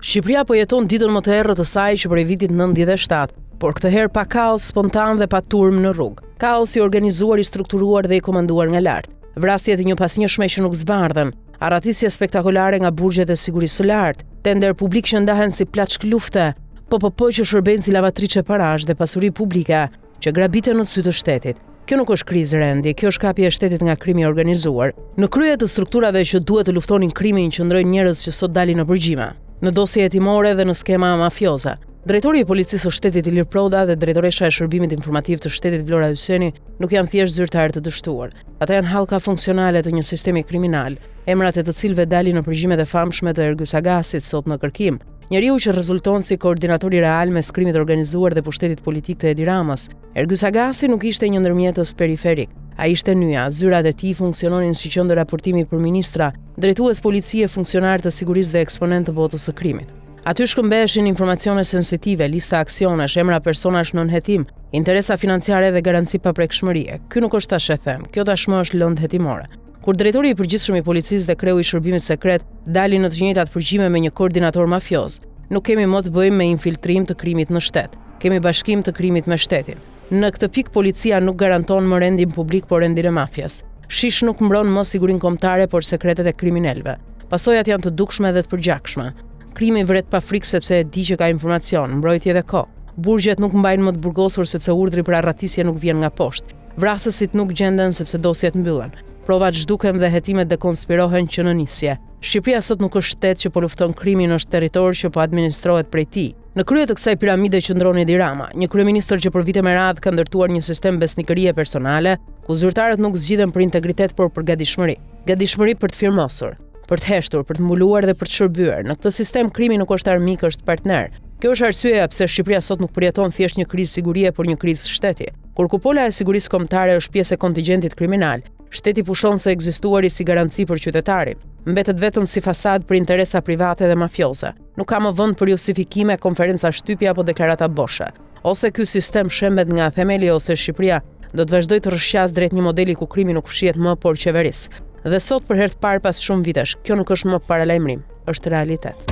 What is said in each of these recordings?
Shqipëria po jeton ditën më të errët të saj që prej vitit 97, por këtë herë pa kaos spontan dhe pa turmë në rrugë. Kaos i organizuar, i strukturuar dhe i komanduar nga lart. Vrasje të njëpasnjëshme që nuk zbardhen, arratisje spektakolare nga burgjet e sigurisë së lartë, tenderë publikë që ndahen si plaçkë lufte, PPP që shërbejnë si lavatriçe parash dhe pasuri publike, që grabiten në sy të shtetit. Kjo nuk është krizë rendi, kjo është kapje e shtetit nga krimi i organizuar. Në krye të strukturave që duhet të luftonin krimin qëndrojnë njerëz që sot dalin në përgjime, në dosje hetimore dhe në skema mafioze. Drejtori i Policisë së Shtetit Ilir Proda dhe drejtoresha e Shërbimit Informativ të Shtetit Vlora Hyseni nuk janë thjesht zyrtarë të dështuar. Ata janë hallka funksionale të një sistemi kriminal, emrat e të cilëve dalin në përgjimet e famshme të Ergys Agasit sot në kërkim. Njeriu që rezulton si koordinatori real mes krimit të organizuar dhe pushtetit politik të Edi Ramës, Ergys Agasi nuk ishte një ndërmjetës periferik. Ai ishte nyja, zyrat e tij funksiononin si qendër raportimi për ministra, drejtues policie, funksionarë të sigurisë dhe eksponentë të botës së krimit. Aty shkëmbeheshin informacione sensitive, lista aksionesh, emra personash nën hetim, interesa financiare dhe garanci paprekshmërie. Ky nuk është thashethem, kjo tashmë është lëndë hetimore. Kur drejtori i përgjithshëm i policisë dhe kreu i shërbimit sekret dalin në të njëjtat përgjime me një koordinator mafioz, nuk kemi më të bëjmë me infiltrim të krimit në shtet. Kemi bashkim të krimit me shtetin. Në këtë pikë policia nuk garanton më rendin publik, por rendin e mafias. SHISH nuk mbron më sigurinë kombëtare, por sekretet e kriminelëve. Pasojat janë të dukshme dhe të përgjakshme. Krimi vret pa frikë sepse e di që ka informacion, mbrojtje dhe kohë. Burgjet nuk mbajnë më të burgosur sepse urdhri për arratisje nuk vjen nga poshtë. Vrasësit nuk gjenden sepse dosjet mbyllen. Provat zhduken dhe hetimet dekonspirohen që në nisje. Shqipëria sot nuk është shtet që po lufton krimin, është territor që po administrohet prej tij. Në krye të kësaj piramide qëndron Edi Rama, një kryeministër që për vite me radhë ka ndërtuar një sistem besnikërie personale, ku zyrtarët nuk zgjidhen për integritet, por për gatishmëri. Gatishmëri për të firmosur, për të heshtur, për të mbuluar dhe për të shërbyer. Në këtë sistem krimi nuk është armik, është partner. Kjo është arsyeja pse Shqipëria sot nuk përjeton thjesht një krizë sigurie, por një krizë shteti. Kur kupola e sigurisë kombëtare është pjesë e kontingjentit kriminal, shteti pushon së ekzistuari si garanci për qytetarin, mbetet vetëm si fasadë për interesa private dhe mafioze. Nuk ka më vend për justifikime, konferenca shtypi apo deklarata boshe. Ose ky sistem shembet nga themeli ose Shqipëria do të vazhdojë të rrëshqasë drejt një modeli ku krimi nuk fshihet më, por qeveris. Dhe sot për herë të parë pas shumë vitesh, kjo nuk është më paralajmërim, është realitet.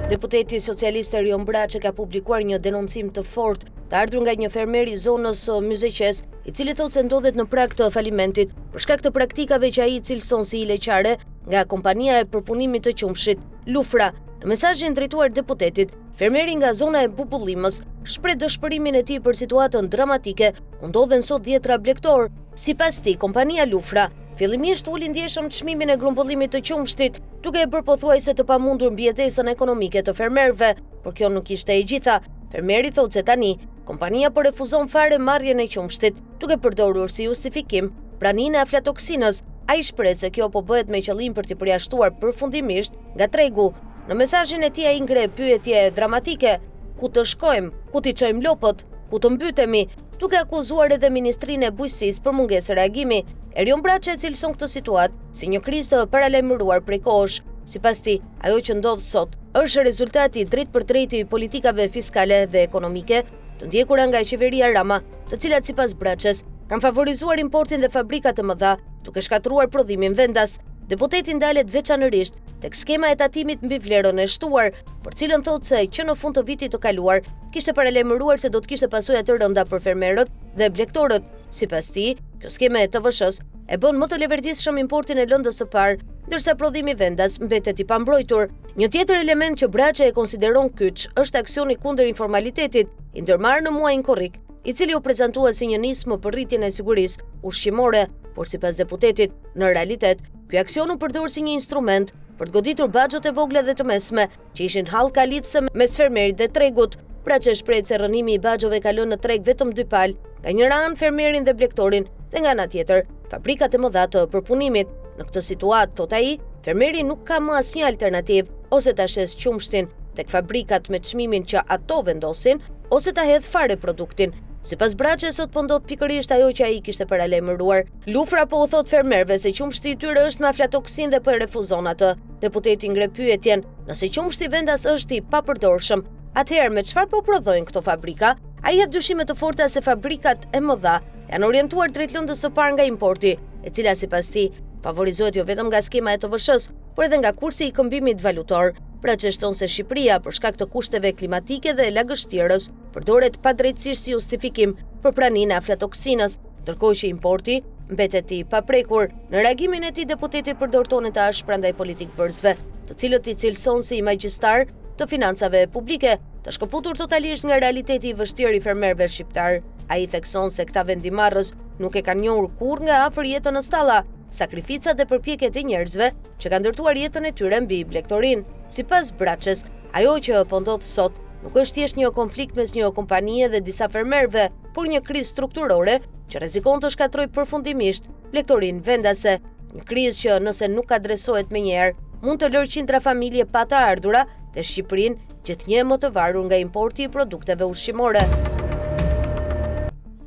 Deputeti socialist Erion Braçe ka publikuar një denoncim të fortë të ardhur nga një fermer i zonës së Myzeqesë, i cili thotë se ndodhet në prag të falimentit për shkak të praktikave që ai i cilëson si hileqare nga kompania e përpunimit të qumështit, Lufra. Në mesazhin drejtuar deputetit, fermeri nga zona e Bubullimës shpreh dëshpërimin e tij për situatën dramatike ku ndodhen sot dhjetra blegtorë. Sipas tij, kompania Lufra fillimisht uli ndjeshëm çmimin e grumbullimit të qumështit, duke e bërë pothuajse të pamundur mbijetesën ekonomike të fermerëve, por kjo nuk ishte e gjitha. Fermeri thotë se tani, kompania po refuzon fare marrjen e qumështit, duke përdorur si justifikim praninë e aflatoksinës. Ai shprehet se kjo po bëhet me qëllim për t'i përjashtuar përfundimisht nga tregu. Në mesazhin e tij ai ngre pyetje dramatike, ku të shkojmë, ku t'i çojmë lopët, ku të mbytemi, duke akuzuar edhe Ministrinë e Bujqësisë për mungesë reagimi. Erion Braçe e cilëson këtë situatë si një krizë të paralajmëruar prej kohësh. Sipas tij, ajo që ndodh sot është rezultati i drejtpërdrejtë i politikave fiskale dhe ekonomike të ndjekura nga qeveria Rama, të cilat sipas Braçes kanë favorizuar importin dhe fabrikat e mëdha, duke shkatërruar prodhimin vendas. Deputeti ndalet veçanërisht tek skema e tatimit mbi vlerën e shtuar, për të cilën thotë se që në fund të vitit të kaluar kishte paralajmëruar se do të kishte pasoja të rënda për fermerët dhe blegtorët. Sipas tij, kjo skemë e TVSH-së e bën më të leverdisshëm importin e lëndës së parë, ndërsa prodhimi vendas mbetet i pambrojtur. Një tjetër element që Braçe e konsideron kyç është aksioni kundër informalitetit, i ndërmarrë në muajin korrik, i cili u prezantua si një nismë për rritjen e sigurisë ushqimore, por sipas deputetit, në realitet, ky aksion u përdor si një instrument për të goditur baxhot e vogla dhe të mesme, që ishin hallka lidhëse mes fermerit dhe tregut. Braçe shprehet se rrënimi i baxhove ka lënë në treg vetëm dy palë, nga njëra anë fermerin dhe blegtorin dhe nga ana tjetër, fabrikat e mëdha të përpunimit. Në këtë situatë, thotë ai, fermeri nuk ka më asnjë alternativë, ose ta shesë qumështin tek fabrikat me çmimin që ato vendosin, ose ta hedhë fare produktin. Sipas Braçes sot po ndodh pikërisht ajo që ai kishte paralajmëruar. Lufra po u thotë fermerëve se qumështi i tyre është me aflatoksinë dhe po e refuzon atë. Deputeti ngre pyetjen, nëse qumështi vendas është i papërdorshëm, atëherë me çfarë po prodhojnë këto fabrika? Ai hedh dyshime të forta se fabrikat e mëdha janë orientuar drejt lëndës së parë nga importi, e cila sipas tij favorizohet jo vetëm nga skema e TVSH-së, por edhe nga kursi i këmbimit valutor. Braçe shton se Shqipëria, për shkak të kushteve klimatike dhe lagështirës, përdoret padrejtësisht si justifikim për praninë e aflatoksinës, ndërkohë që importi mbetet i paprekur. Në reagimin e tij deputeti përdor tone të ashpra ndaj politikëbërësve, të cilët i cilëson si magjistarë të financave publike, të shkëputur totalisht nga realiteti i vështirë i fermerëve shqiptarë. Ai thekson se këta vendimmarrës nuk e kanë njohur kurrë nga afër jetën në stalla, sakrificat dhe përpjekjet e njerëzve që kanë ndërtuar jetën e tyre mbi blegtorinë. Sipas Braçes, ajo që po ndodh sot nuk është thjesht një konflikt mes një kompanie dhe disa fermerëve, por një krizë strukturore që rrezikon të shkatërrojë përfundimisht blegtorinë vendase. Një krizë që nëse nuk adresohet menjëherë, mund të lërë qindra familje pa të ardhura dhe Shqipërinë gjithnjë e më të varur nga importi i produkteve ushqimore.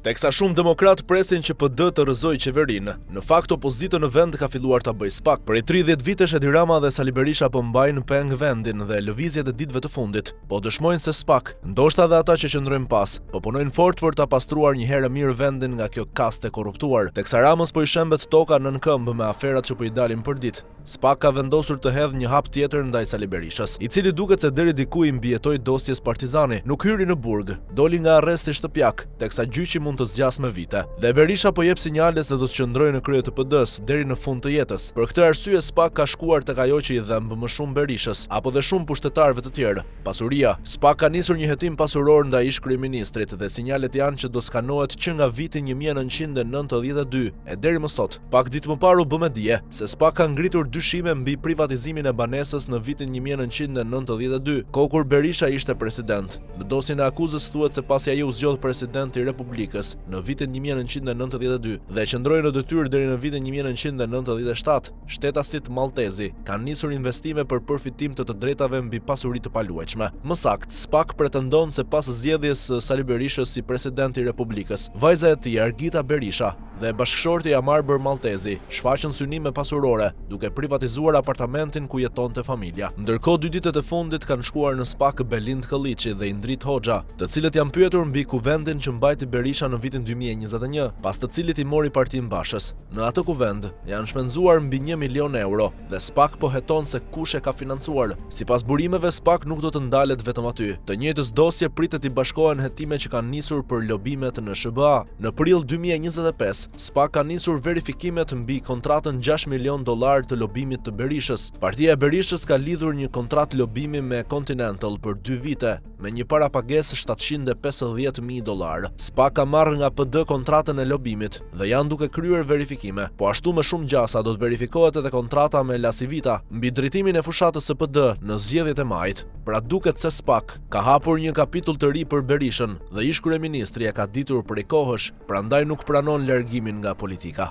Teksa shumë demokratë presin që PD të rrëzojë qeverinë, në fakt opozitën në vend ka filluar ta bëjë SPAK. Prej 30 vitesh Edi Rama dhe Sali Berisha po mbajnë peng vendin dhe lëvizjet e ditëve të fundit po dëshmojnë se SPAK, ndoshta dhe ata që qëndrojnë pas, po punojnë fort për ta pastruar një herë e mirë vendin nga kjo kastë e korruptuar. Teksa Ramës po i shembet toka nën këmbë me aferat që po i dalin përditë, SPAK ka vendosur të hedhë një hap tjetër ndaj Sali Berishës, i cili duket se deri diku i mbijetoi dosjes Partizani, nuk hyri në burg, doli nga arresti shtëpiak, teksa gjyqi mund të zgjasë me vite. Dhe Berisha po jep sinjale se do të qëndrojë në krye të PD-së deri në fund të jetës. Për këtë arsye SPAK ka shkuar tek ajo që i dhemb më shumë Berishës, apo dhe shumë pushtetarëve të tjerë, pasuria. SPAK ka nisur një hetim pasuror ndaj ish-kryeministrit dhe sinjalet janë që do skanohet që nga viti 1992 e deri më sot. Pak ditë më parë u bë me dije se SPAK ka ngritur dyshime mbi privatizimin e banesës në vitin 1992, kohë kur Berisha ishte president. Në dosjen e akuzës thuhet se pasi ai u zgjodh president i Republikës në vitin 1992 dhe qëndroi në detyrë deri në vitin 1997, shtetasit Malltezi kanë nisur investime për përfitim të të drejtave mbi pasuri të paluajtshme. Më saktë, SPAK pretendon se pas zgjedhjes së Sali Berishës si president i Republikës, vajza e tij, Argita Berisha, dhe bashkëshorti Jamarbër Malltezi shfaqën synime pasurore, duke privatizuar apartamentin ku jetonte familja. Ndërkohë dy ditët e fundit kanë shkuar në SPAK Belind Këlliçi dhe Indrit Hoxha, të cilët janë pyetur mbi kuvendin që mbajti Berisha në vitin 2021, pas të cilit i mori partinë Bashës. Në atë kuvend janë shpenzuar mbi 1 milion euro dhe SPAK po heton se kush e ka financuar. Sipas burimeve, SPAK nuk do të ndalet vetëm aty. Të njëjtës dosje pritet t'i bashkohen hetime që kanë nisur për lobimet në SHBA. Në prill 2025, SPAK ka nisur verifikimet mbi kontratën 6 milion dollarë të lobimit të Berishës. Partia e Berishës ka lidhur një kontratë lobimi me Continental për 2 vite, me një parapagesë 750.000 dollarë. SPAK ka marrë nga PD kontratën e lobimit dhe janë duke kryer verifikime. Po ashtu me shumë gjasa do të verifikohet edhe kontrata me LaCivita mbi drejtimin e fushatës së PD në zgjedhjet e majit. Pra duket se SPAK ka hapur një kapitull të ri për Berishën dhe ish-kryeministri e ka ditur prej kohësh, prandaj nuk pranon largimin nga politika.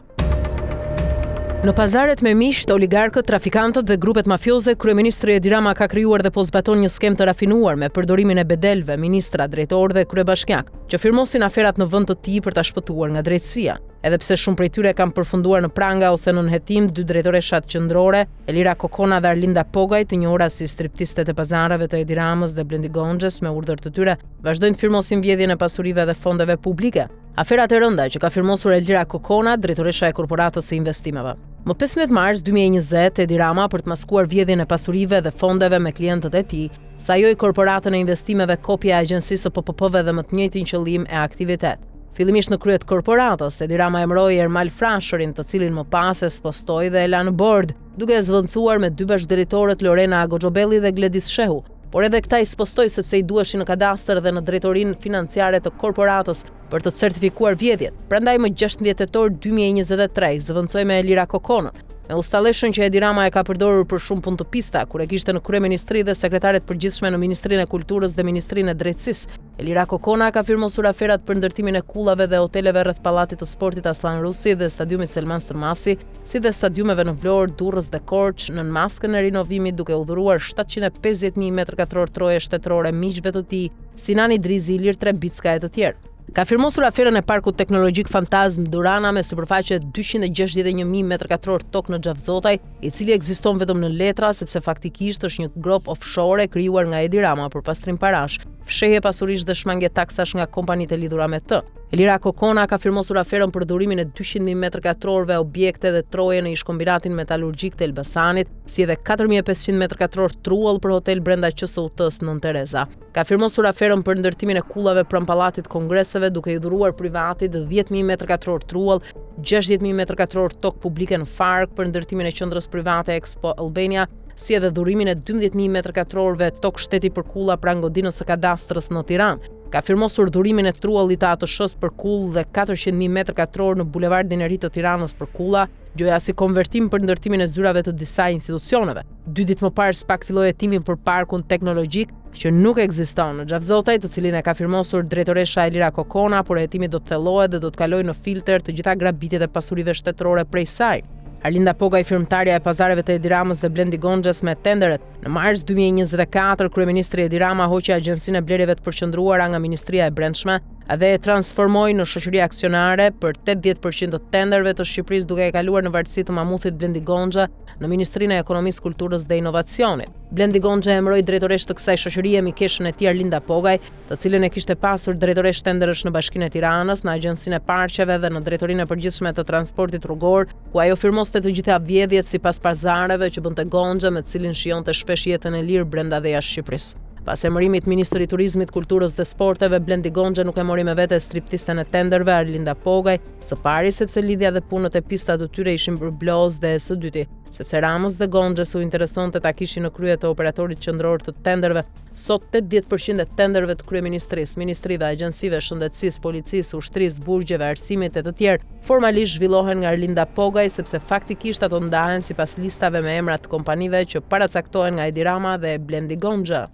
Në pazaret me miqtë, oligarkët, trafikantët dhe grupet mafioze, kryeministri Edi Rama ka krijuar dhe po zbaton një skemë të rafinuar me përdorimin e bedelëve, ministra, drejtorë dhe kryebashkiakë, që firmosin aferat në vend të tij për ta shpëtuar nga drejtësia. Edhe pse shumë prej tyre kanë përfunduar në pranga ose nën hetim, dy drejtoreshat qendrore, Elira Kokona dhe Arlinda Pogaj, të njohura si striptistet e pazareve të Edi Ramës dhe Blendi Gonxhes me urdhër të tyre, vazhdojnë të firmosin vjedhjen e pasurive dhe fondeve publike. Aferat e rënda që ka firmosur Elira Kokona, drejtoresha e Korporatës së Investimeve. Më 15 mars 2020, Edi Rama për të maskuar vjedhjen e pasurive dhe fondeve me klientët e tij, sajoi Korporatën e Investimeve kopje e agjencisë së PPP-ve dhe me të njëjtin qëllim e aktivitet. Fillimisht në krye të korporatës, Edi Rama emëroi Ermal Frashërin, të cilin më pas e spostoi dhe e la në bord, duke e zëvendësuar me dy bashkëdrejtorët Lorena Goxhobelli dhe Gledis Shehu. Por edhe këta i spostoi sepse i duheshin në kadastër dhe në drejtorinë financiare të korporatës për të certifikuar vjedhjet. Prandaj më 16 tetor 2023 i zëvendësoi me Elira Kokonën, me ustalleshën që Edi Rama e ka përdorur për shumë punë të pista, kur e kishte në kryeministri dhe sekretare të përgjithshme në Ministrinë e Kulturës dhe Ministrinë e Drejtësisë. Elira Kokona ka firmosur aferat për ndërtimin e kullave dhe hoteleve rreth Pallatit të Sportit Asllan Rusi dhe stadiumit Selman Stërmasi, si dhe stadiumeve në Vlorë, Durrës dhe Korçë, nën maskën e rinovimit duke u dhuruar 750.000 metër katror troje shtetërore miqve të tij, Sinan Idrizi, Ilir Trebicka e të tjerë. Ka firmosur aferën e Parkut Teknologjik Fantazmë Durana me sipërfaqe 261.000 metër katror tokë në Xhafzotaj, i cili ekziston vetëm në letra sepse faktikisht është një gropë offshore e krijuar nga Edi Rama për pastrim parash, fshehje pasurish dhe shmangie taksash nga kompanitë e lidhura me të. Elira Kokona ka firmosur aferën për dhurimin e 200.000 metër katrorëve objekte dhe troje në ish-kombinatin metalurgjik të Elbasanit, si edhe 4.500 metër katror truall për hotel brenda QSUT-së Nënë Tereza. Ka firmosur aferën për ndërtimin e kullave pranë Pallatit të Kongreseve duke i dhuruar privatit 10.000 metër katror truall, 60.000 metër katror tokë publike në Farkë për ndërtimin e qendrës private Expo Albania, si edhe dhurimin e 12.000 metër katrorëve tokë shteti për kulla pranë godinës së kadastrës në Tiranë. Ka firmosur dhurimin e truallit të ATSH-së për kullë dhe 400.000 metër katror në bulevardin e ri të Tiranës për kulla, gjoja si konvertim për ndërtimin e zyrave të disa institucioneve. Dy ditë më parë SPAK filloi hetimin për parkun teknologjik që nuk ekziston në Xhafzotaj, të cilin e ka firmosur drejtoresha Elira Kokona, por hetimi do të thellohet dhe do të kalojë në filtër të gjitha grabitjet e pasurive shtetërore prej saj. Arlinda Pogaj, firmëtarja e pazareve të Edi Ramës dhe Blendi Gonxhes me tenderet. Në mars 2024, kryeministri Edi Rama hoqi Agjencinë e Blerjeve të Përqendruara nga Ministria e Brendshme dhe e transformoi në shoqëri aksionare për 80% të tenderëve të Shqipërisë duke e kaluar në vartësi të mamuthit Blendi Gonxhe në Ministrinë e Ekonomisë, Kulturës dhe Inovacionit. Blendi Gonxhe emëroi drejtoreshë të kësaj shoqërie mikeshën e tij Arlinda Pogaj, të cilën e kishte pasur drejtoreshë tenderësh në Bashkinë e Tiranës, në Agjencinë e Parqeve dhe në Drejtorinë e Përgjithshme të Transportit Rrugor, ku ajo firmoste të gjitha vjedhjet sipas pazareve që bënte Gonxhe, me të cilin shijonte shpesh jetën e lirë brenda dhe jashtë Shqipërisë. Pas emërimit ministër i Turizmit, Kulturës dhe Sporteve, Blendi Gonxhe nuk e mori me vete striptisten e tenderëve Arlinda Pogaj, së pari sepse lidhja dhe punët e pista të tyre ishin bërë blozë dhe së dyti, sepse Ramës dhe Gonxhes u interesonte ta kishin në krye të operatorit qendror të tenderëve Sot 80 për qind e tenderëve të kryeministrisë, ministrive, agjencive, shëndetësisë, policisë, ushtrisë, burgjeve, arsimit e të tjerë, formalisht zhvillohen nga Arlinda Pogaj, sepse faktikisht ato ndahen sipas listave me emra të kompanive që paracaktohen nga Edi Rama dhe Blendi Gonxhe.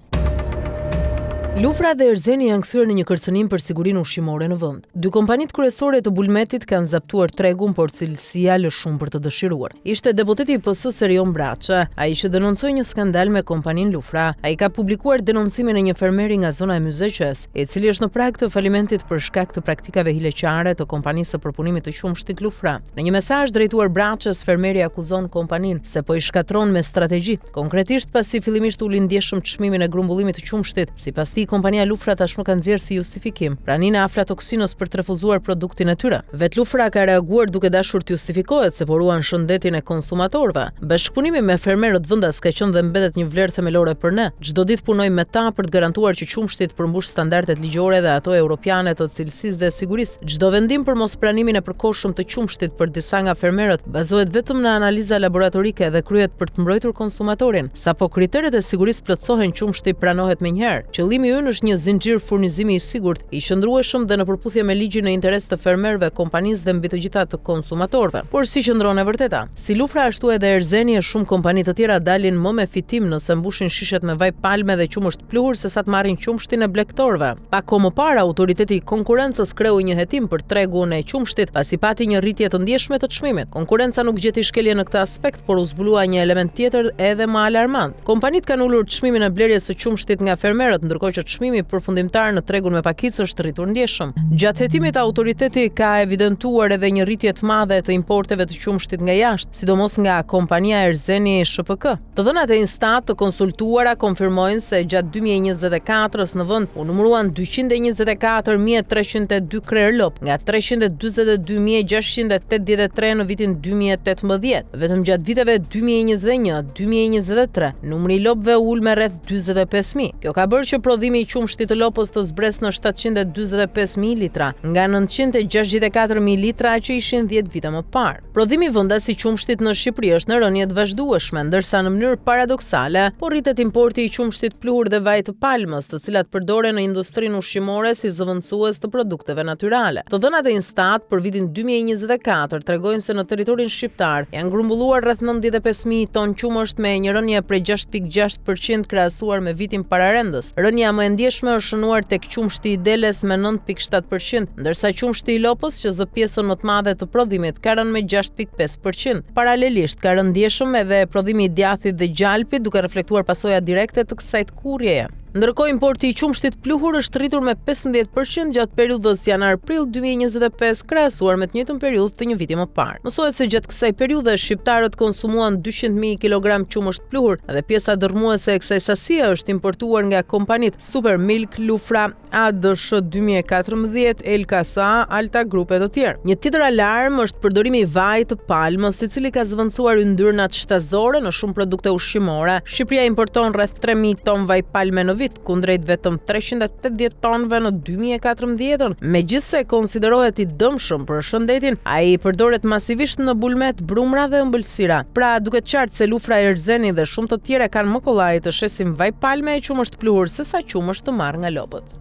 Lufra dhe Erzeni janë kthyer në një kërcënim për sigurinë ushqimore në vend. Dy kompanitë kryesore të bulmetit kanë zaptuar tregun, por cilësia lë shumë për të dëshiruar. Ishte deputeti i PS-së Erion Braçe, ai që denoncoi një skandal me kompaninë Lufra. Ai ka publikuar denoncimin e një fermeri nga zona e Myzeqesë, i cili është në prag të falimentit për shkak të praktikave hileqare të kompanisë së përpunimit të qumështit Lufra. Në një mesazh drejtuar Braçes, fermeri akuzon kompaninë se po i shkatërron me strategji, konkretisht pasi fillimisht uli ndjeshëm çmimin e grumbullimit të qumështit, Sipas tij, kompania Lufra tashmë ka nxjerrë si justifikim praninë e aflatoksinës për të refuzuar produktin e tyre. Vetë Lufra ka reaguar duke dashur të justifikohet se po ruan shëndetin e konsumatorëve. Bashkëpunimi me fermerët vendas ka qenë dhe mbetet një vlerë themelore për ne. Çdo ditë punojmë me ta për të garantuar që qumështi të përmbushë standardet ligjore dhe ato europiane të cilësisë dhe sigurisë. Çdo vendim për mospranimin e përkohshëm të qumështit për disa nga fermerët bazohet vetëm në analiza laboratorike dhe kryhet për të mbrojtur konsumatorin. Sapo kriteret e sigurisë plotësohen qumështi pranohet menjëherë. Qëllimi ynë është një zinxhir furnizimi i sigurt, i qëndrueshëm dhe në përputhje me ligjin në interes të fermerëve, kompanisë dhe mbi të gjitha të konsumatorëve. Por si qëndron e vërteta? Si Lufra ashtu edhe Erzeni e shumë kompani të tjera dalin më me fitim nëse mbushin shishet me vaj palme dhe qumësht pluhur sesa të marrin qumështin e blegtorëve. Pak kohë më parë, Autoriteti i Konkurrencës kreu një hetim për tregun e qumështit, pasi pati një rritje të ndjeshme të çmimit. Konkurrenca nuk gjeti shkelje në këtë aspekt, por u zbulua një element tjetër edhe më alarmant. Kompanitë kanë ulur çmimin e blerjes së qumështit nga fermerët, ndërkohë që çmimi përfundimtar në tregun me pakicë është rritur ndjeshëm. Gjatë hetimit, autoriteti ka evidentuar edhe një rritje të madhe të importeve të qumështit nga jashtë, sidomos nga kompania Erzeni SHPK. Të dhënat e Instat të konsultuara konfirmojnë se gjatë 2024-s në vend u numëruan 224.302 krerë lopë, nga 342.683 në vitin 2018. Vetëm gjatë viteve 2021-2023, numri i lopëve u ul me rreth 45.000. Kjo ka bërë që prodhimi i qumështit të lopës të zbresë në 745.000 litra, nga 964.000 litra që ishin 10 vite më parë. Prodhimi vendas i qumështit në Shqipëri është në rënie të vazhdueshme, ndërsa në mënyrë paradoksale po rritet importi i qumështit pluhur dhe vajit të palmës, të cilat përdoren në industrinë ushqimore si zëvendësues të produkteve natyrale. Të dhënat e Instat për vitin 2024 tregojnë se në territorin shqiptar janë grumbulluar rreth 95.000 ton qumësht me një rënie prej 6.6% krahasuar me vitin pararendës. Rënia më e ndjeshme është shënuar tek qumështi i deles me 9.7%, ndërsa qumështi i lopës që zë pjesën më të madhe të prodhimit ka rënë me 6.5%. Paralelisht ka rënë ndjeshëm edhe prodhimi i djathit dhe gjalpit, duke reflektuar pasoja direkte të kësaj tkurrjeje. Ndërkohë importi i qumështit pluhur është rritur me 15 për qind gjatë periudhës janar-prill 2025 krahasuar me të njëjtën periudhë të një viti më parë. Mësohet se gjatë kësaj periudhe shqiptarët konsumuan 200.000 kilogram qumësht pluhur dhe pjesa dërrmuese e kësaj sasie është importuar nga kompanitë Super Milk, Lufra, ADSH 2014, Elka SA, Alta Group e të tjerë. Një tjetër alarm është përdorimi i vajit të palmës, i cili ka zëvendësuar yndyrnat shtazore në shumë produkte ushqimore. Shqipëria importon rreth 3000 ton vaj palme në vit, kundrejt vetëm 380 tonëve në 2014-ën. Megjithëse konsiderohet i dëmshëm për shëndetin, ai përdoret masivisht në bulmet, brumra dhe ëmbëlsira. Pra, duket qartë se Lufra Erzeni dhe shumë të tjerë e kanë më kollaj të shesin vaj palme e qumësht pluhur sesa qumësht të marrë nga lopët.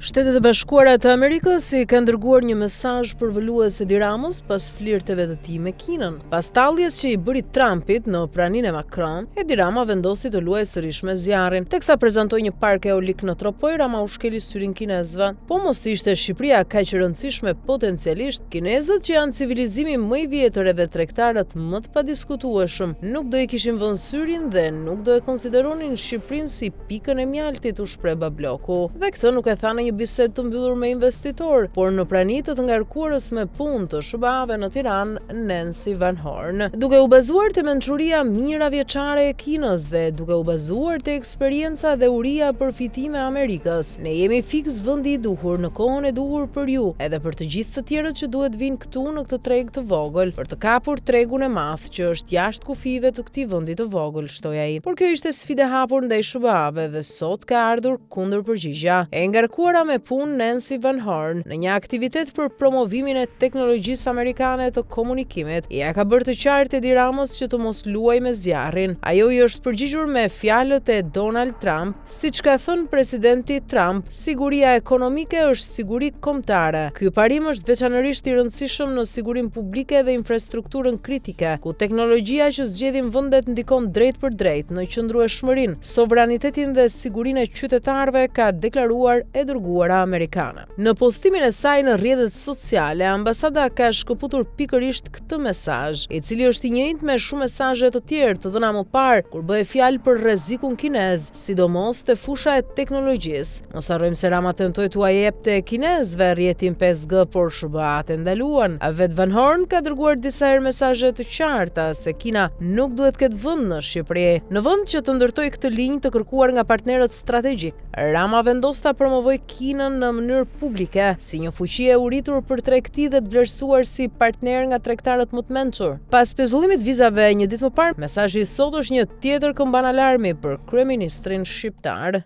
Shtetet e Bashkuara të Amerikës i kanë dërguar një mesazh përvëlues Edi Ramës pas flirteve të tij me Kinën. Pas talljes që i bëri Trumpit në praninë e Macron, Edi Rama vendosi të luajë sërish me zjarrin. Teksa prezantoi një park eolik në Tropojë, Rama u shkeli syrin kinezëve. Po mos të ishte Shqipëria kaq e rëndësishme potencialisht, kinezët që janë civilizimi më i vjetër edhe tregtarët më të padiskutueshëm, nuk do i kishin vënë syrin dhe nuk do e konsideronin Shqipërinë si pikën e mjaltit, u shpreh Babloku. Dhe këtë nuk e tha në një bisedë të mbyllur me investitorë, por në prani të të ngarkuarës me punë të SHBA-ve në Tiranë, Nancy Van Horn. Duke u bazuar te mençuria mijëravjeçare e Kinës dhe duke u bazuar te eksperienca dhe uria për fitime e Amerikës, ne jemi fiks vendi i duhur në kohën e duhur për ju, edhe për të gjithë të tjerët që duhet vijnë këtu në këtë treg të vogël, për të kapur tregun e madh që është jashtë kufijve të këtij vendi të vogël, shtoi ai. Por kjo ishte sfidë e hapur ndaj SHBA-ve dhe sot ka ardhur kundërpërgjigja. E ngarkuara me punë Nancy Van Horn, në një aktivitet për promovimin e teknologjisë amerikane të komunikimit, ia ka bërë të qartë Edi Ramës që të mos luajë me zjarrin. Ajo i është përgjigjur me fjalët e Donald Trump, Siç ka thënë presidenti Trump, siguria ekonomike është siguri kombëtare. Ky parim është veçanërisht i rëndësishëm në sigurinë publike dhe infrastrukturën kritike, ku teknologjia që zgjedhin vendet ndikon drejtpërdrejt në qëndrueshmërinë, sovranitetin dhe sigurinë e qytetarëve, ka deklaruar e dërguara amerikane. Në postimin e saj në rrjetet sociale, ambasada ka shkëputur pikërisht këtë mesazh, i cili është i njëjtë me shumë mesazhe të tjerë të dhëna më parë kur bëhej fjalë për rrezikun kinez, sidomos te fusha e teknologjisë. Mos harrojmë se Rama tentoi t'ua jepte kinezëve rrjetin 5G, por SHBA-të e ndaluan. Vetë Van Horn ka dërguar disa herë mesazhe të qarta se Kina nuk duhet të ketë vend në Shqipëri. Në vend që të ndërtojë këtë linjë të kërkuar nga partnerët strategjikë, Rama vendos ta promovojë Kinën në mënyrë publike, si një fuqi e uritur për tregti dhe të vlerësuar si partner nga tregtarët më të mençur. Pas pezullimit të vizave një ditë më parë, mesazhi i sot është një tjetër këmbanë alarmi për kryeministrin shqiptar.